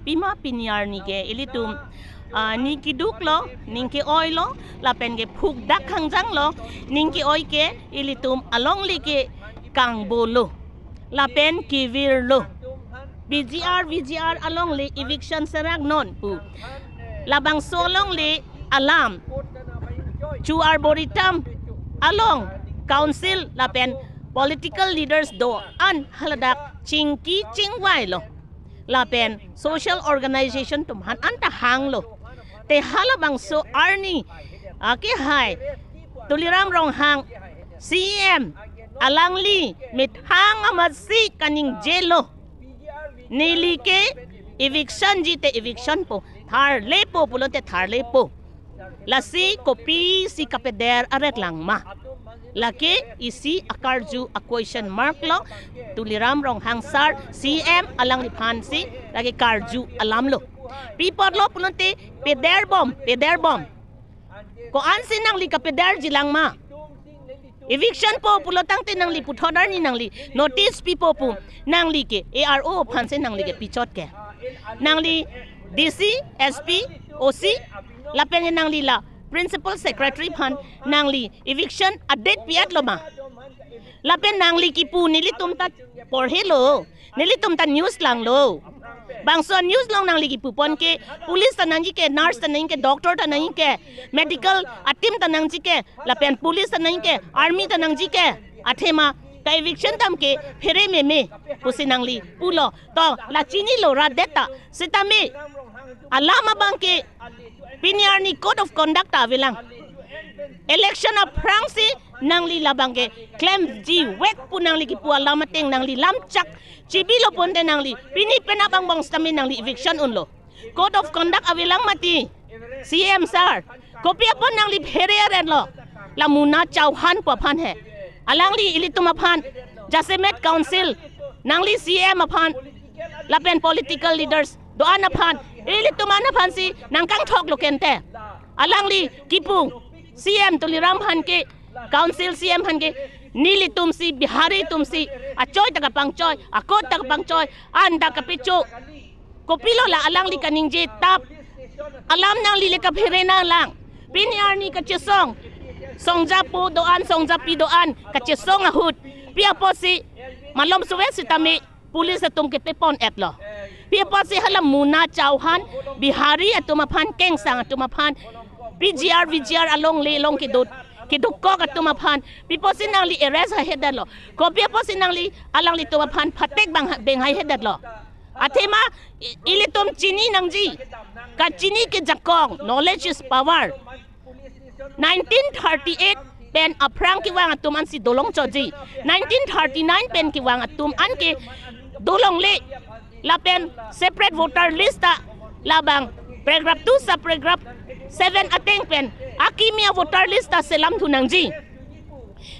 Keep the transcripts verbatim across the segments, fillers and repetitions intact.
Pima pini arni ke ilitum, ah, ni keduk lo, ning ke-oi lo, lapen ke phukdak khangjang lo, ning ke-oi ke ilitum alongle ke kangbo lo, lapen kevir lo. P G R, V G R alongle eviction serak non pu. Labangso alongle alam chu Arboretum along council lapen political leaders do-an haladak chingki chingvai lo. Lapen social organization atum aphan anta hang lo. Te halabangso arni akehai Tuliram Ronghang C E M alangli methang amatsi kaningje lo. Neli ke eviction ji te eviction po, tharle po pulote tharle po. Lasi kopisi kapeder aret lang ma? Lake isi akarju a question mark lo. Tuliram Ronghang sir C E M alangliphan si lake karju alam lo. Pi apot lo pulote peder bom, peder bom. Ko-ansi nangli kapeder ji lang ma? Eviction po pulo tangte nangli puthot arni nangli notice pipo pu, nangli ke A R O aphan si nangli ke pichot ke. Nangli D C, S P, O C, lapen nangli la principal secretary aphan nangli eviction a date pi-et lo ma? Lapen nangli kipu nelitum ta porhe lo, nelitum ta news lang lo. Bangso news along nangli kipu pon ke, police ta nangji ke, nurse ta nangji ke, doctor ta nangji ke, medical a team ta nangji ke, lapen police ta nangji ke, army ta nangji ke. Athema ka eviction dam ke phere meme pusi nangli pulo. To la chinilo rat det ta. Sitame alam abang ke pini arni code of conduct ta avelang. Election aphrangsi nangli labang ke klemji vek pu nangli kipu alam ateng nangli lamchak chibi lo ponte nangli pini penap angbong sitame nangli eviction unlo. Code of conduct avelang mati, C E M sir. Kopi apot nangli phere aret lo? La Munna Chauhan pu aphan he. Alangli ilitum aphan, jasemet council, nangli C E M aphan, lapen political leaders do-an aphan, ilitum an aphan si nangkangthok lo kente. Alangli kipu C E M Tuliram aphan ke, council C E M aphan ke, nelitum si, Bihari atum si achoi ta kapangchoi, a code ta kapangchoi, an ta kapecho. Kopilo la alangli kaningje tap? Alam nangli le kaphere nanglang. Pini arni kachesong, songjapo do-an, songjapi do-an kachesong ahut, pi apotsi malom suve sitame police atum kete pon-et lo? Pi apotsi hala Munna Chauhan, Bihari atum aphan, kengsang atum aphan, P G R, V G R alongle along kedo, kedokok atum aphan pi apotsi nangli arrest haihedet lo? Kopi apotsi nangli alanglitum aphan phatek bang, beng haihedet lo? Athema i-, ilitum chini nangji. Kachini ke jakong, knowledge is power. Nineteen thirty-eight pen aphrang kevang atum ansi dolong chotji. Nineteen thirty-nine pen kevang atum an ke dolongle, lapen separate voter list ta labang paragraph two sub paragraph seven ateng pen akimi a voter list ta selam thu nangji.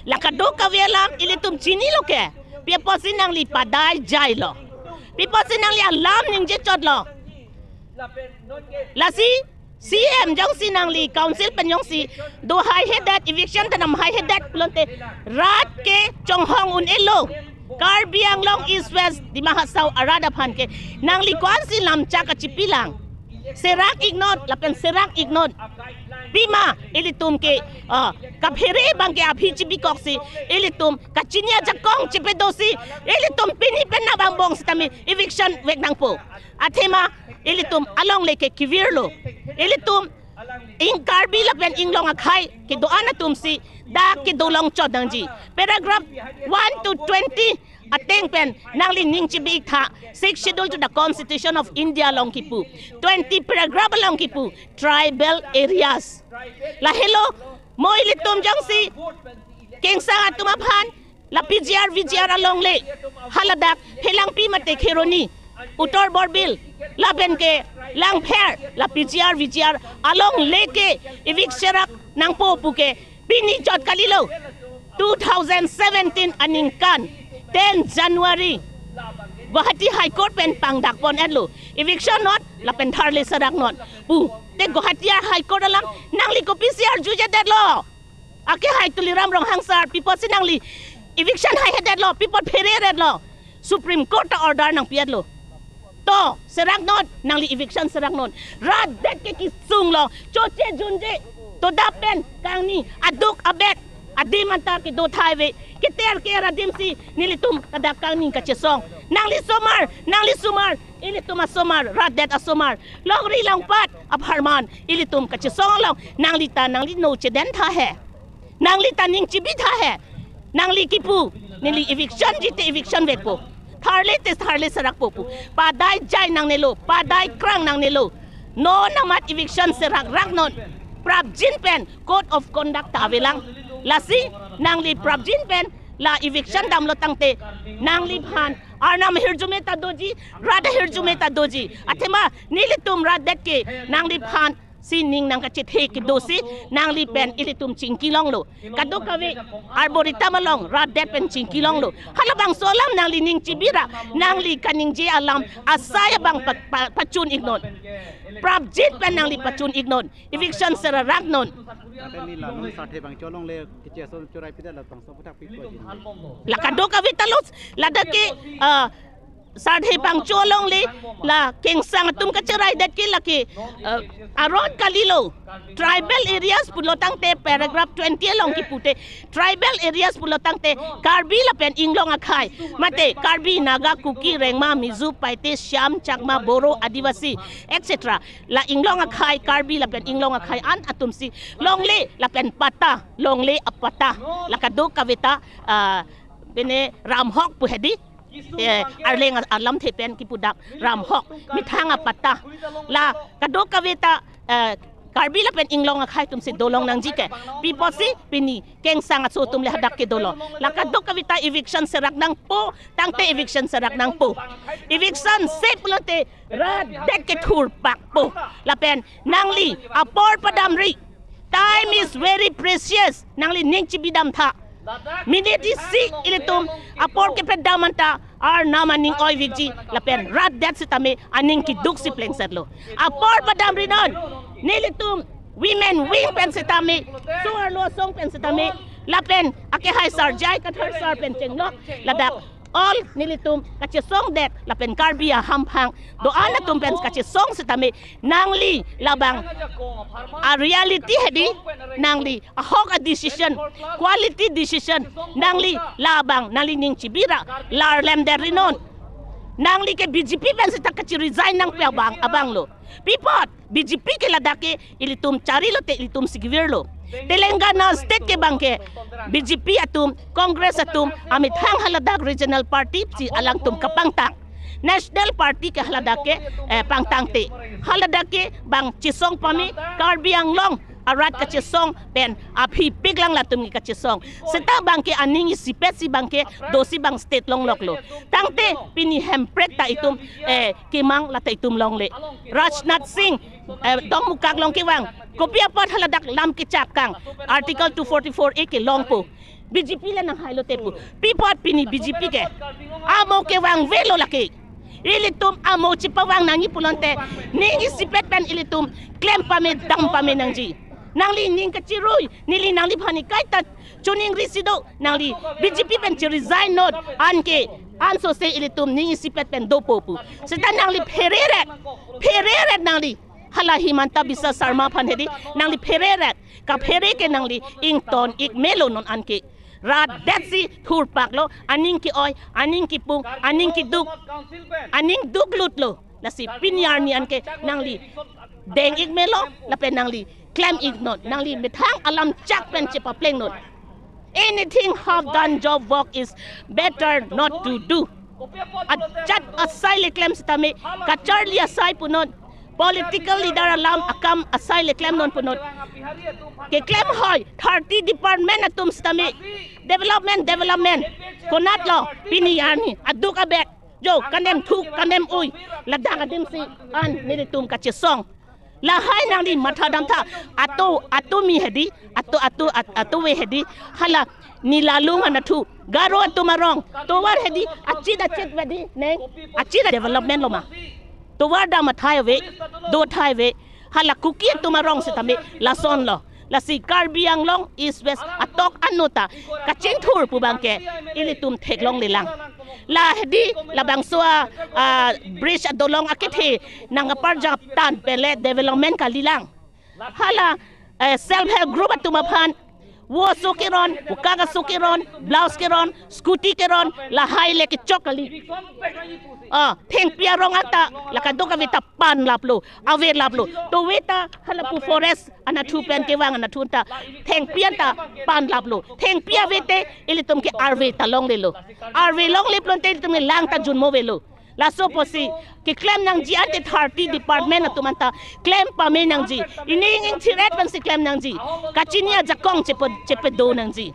La kadokave alam ilitum chinilo ke. Pi apotsi nangli padai jai lo? Pi apotsi nangli alam ningje chot lo? Lasi C E M jongsi nangli council pen jongsi do haihedet, eviction ta nam haihedet pulote rat ke chonghong un-elo. Karbi Anglong East West Dima Hasao arat aphan ke nangli ko-ansi lamchak kachipilang? Serak-iknon lapen serak-iknon. Pima ilitum ke, ah, kaphere abang ke aphi chibikoksi, ilitum kachini ajakong chepedosi, ilitum pini penap angbong sitame eviction vek nangpo. Athema ilitum alongle ke kevir lo. Ilitum ing Karbi lapen inglong akhei kedo-an atum si dak kedolong chot nangji. Paragraph one to twenty ateng pen nangli ning chibi-ik tha, Sixth Schedule to the Constitution of India along kipu, twenty paragraph along kipu, tribal areas. Lahelo mo ilitum jongsi kengsang atum aphan la P G R, V G R alongle, haladak Phelangpi mate Kheroni, Uttar Borbil, lapen ke Langpher, la P G R, V G R alongle ke evict serak nangpo pu ke pini chot kalilo. Two thousand seventeen aningkan ten January Guwahati High Court pen pangdak pon-etlo. Eviction non lapen tharle serak non pu. Te Guwahati High Court alam nangli kopisi arjujedetlo? Akehai Tuliram Ronghang sir, pi apotsi nangli eviction haihedet lo, pi apot phere-et lo? Supreme Court ta order nangpi-et lo. To, serak non, nangli eviction serak non. Rat det ke kesung along, choche junje, to dap pen, kangni, aduk abet, adim anta kedo thai ave, keter ker adim si, nelitum kadak kangni kachesong. Nangli somar, nangli somar, ilitum asomar, rat det asomar. Longri longpat, apharman, ilitum kachesong along, nangli ta, nangli no chedentha he. Nangli ta ning chibi tha he. Nangli kipu, neli eviction ji te eviction vekpo. Tharle te tharle serakpo pu. Padai jai nangnelo, padai krang nangnelo. Non amat eviction serak rak non. Prapjin pen code of conduct ta avelang. Lasi nangli prapjin pen la eviction damlo tangte nangliphan Arnam ahirjume ta doji, rat ahirjume ta doji. Athema nelitum rat det ke nangliphan si ning nangkachethe kedo si nangli pen ilitum chingki longlo. Kadokave arboretum along rat det pen chingki longlo. Halabangso alam nangli ning chibi ra, nangli kaningje alam asai abang pa, pa, pachun ik non. Prapjin pen nangli pachun ik non. Eviction serak non. Ate neli la nung sarthe bang cholongle keche ason chorai pida la tangso puthak pipo jin. La kadokave ta lo, ladak ke, ah, sarthe bang cholongle, la kengsang atum kacherai det ke lake, ah, aron kalilo. Tribal areas pulo tangte paragraph twenty along kipute. Tribal areas pulo tangte Karbi lapen Inglong akhei. Mate Karbi, Naga, Kuki, Rengma, Mizo, Paite, Shyam, Chakma, Boro, Adivasi, et cetera. La Inglong akhei, Karbi lapen Inglong akhei an atum si longle lapen patta, longle apatta. La kadokave ta, ah, bene ramhok pu hedi. Eh, Arleng a-, alamthe pen kipu dak ramhok, methang apatta. La kadokave ta, eh, Karbi lapen Inglong akhei atum si dolong nangji ke. Pi apotsi pini kengsang aso atum le hadak ke dolo. La kadokave ta eviction serak nangpo, tangte eviction serak nangpo. Eviction se pulote rat det ke thurpakpo. Lapen nangli apor padamri. Time is very precious. Nangli ning chibi damtha. Minute isi ilitum apor kepedam anta Arnam aning oi vikji lapen rat det sitame aning keduk si plengsetlo. Apor padamri non. Nelitum women wing pen sitame, so-arlo asong pen sitame, lapen akehai sar J I Kathar sar pen chenglok, ladak all nelitum kachesong det lapen Karbi ahamphang do-an atum pen kachesong sitame nangli labang a-reality hedi, nangli ahok a-decision, quality decision, nangli labang nangli ning chibi ra, larlem der ri non. Nangli ke B J P pen seta kachi-resign nangpi abang, abang lo. Pi apot B J P ke ladak ke ilitum chari lote ilitum si kevir lo. Telangana state ke bang ke B J P atum, Congress atum, amethang haladak regional party si alangtum kapangtang. National party ke haladak ke, eh, pangtangte. Haladak ke bang chesong pame, Karbi Anglong arat kachesong pen aphi piklang latum ke kachesong. Seta bang ke aning isipet si bang ke dosi bang state longloklo. Tangte pini Hemprek ta itum, eh, kemang lata itum longle. Rajnath Singh, eh, Dongmukak along kevang. Kopi apot haladak lam kechak kang. Article two forty-four A ke longpo. B J P le nanghailo tepu. Pi apot pini B J P ke amo kevang avelo lake. Ilitum amo chepavang nangji pulote ning isipet pen ilitum klem pame dam pame nangji. Nangli ning kachirui, neli nangliphan ni kaita choningri si do, nangli B J P pen chi-resign non, anke ansose ilitum ning isipet pen dopo pu. Seta nangli phereret, phereret nangli. Hala Himanta Biswa Sarma aphan hedi, nangli phereret, kaphere ke nangli ington ik melo non anke. Rat det si thurpaklo, aning ke-oi, aning kepung, aning keduk, aning duklutlo. Lasi pini arni anke nangli deng ik melo, lapen nangli klem ik non, nangli methang alam chak pen chepapleng non. Anything half done job work is better not to do. Ajat asai le klem sitame, kacharli asai pu non, political leader alam akam asai le klem non pu non. Keklem hoi, thirty department atum sitame, development, development. Konatlo, pini arni, aduk abet. Jo, kanem thuk, kanem ui. Ladak adim si an nelitum kachesong. Lahai nangli matha damtha. Ato, ato mi hedi, ato, ato, at-, ato we hedi. Hala, neli lalung anathu. Garo atum arong. Tovar hedi, achit achit vedi, neng. Achit development lo ma. Tovar dam athai ave, do thai ave. Hala Kuki atum arong sitame, lason lo. Lasi Karbi Anglong East West atok anota kachingthur pu abangke ilitum theklonglelang. La hedi labangso a, ah, bridge adolong akethe nangkaparjap tang pele development kalilang. Hala, eh, self help group atum aphan wo so keron, ukaka so keron, blouse keron, scooty keron, lahai le kechok kali. Ah, thengpi arong anta la kadokave ta panlaplo, avelaplo. Tove ta halapu forest anatthu pen kevang anatthu ta thengpi anta panlaplo. Thengpi ave te ilitum ke arve ta longlelo. Arve longle pulote ilitum ke lang ta junmovelo. Laso apotsi keklem nangji ante thirty department atum anta klem pame nangji. Ining ingthir-et pensi klem nangji. Kachini ajakong chepe, chepedo nangji.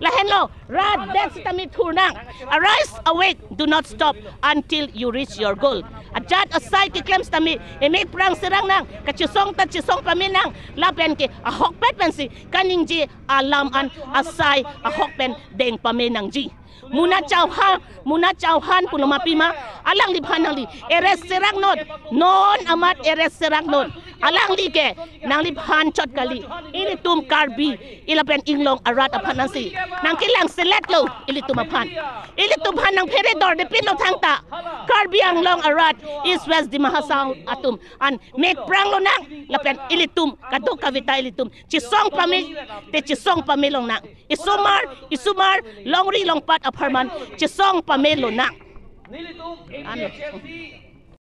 Lahenlo, rat det sitame thurnang. Arise, awake, do not stop until you reach your goal. Ajat asai keklem sitame emek prang serang nang, kachesong ta chesong pame nang, lapen ke ahokpet pensi kaningje alam an asai ahok pen deng pame nangji. Muna Chauhan, Muna Chauhan pulo ma pima, alangliphan nangli arrest serang non, non amat arrest serang non. Alangli ke nangliphan chot kali, ilitum Karbi, ila pen inglong arat aphan nangsi nangkelang seletlo ilitum aphan. Ilitum aphan nangphere dor depinlo thangta, Karbi Anglong arat, East West Dima Hasao atum an mek prang lonang, lapen ilitum kadokave ta ilitum chesong pame, te chesong pame lonang. Isomar, isomar, longri longpat apharman chesong pame lonang. Ano.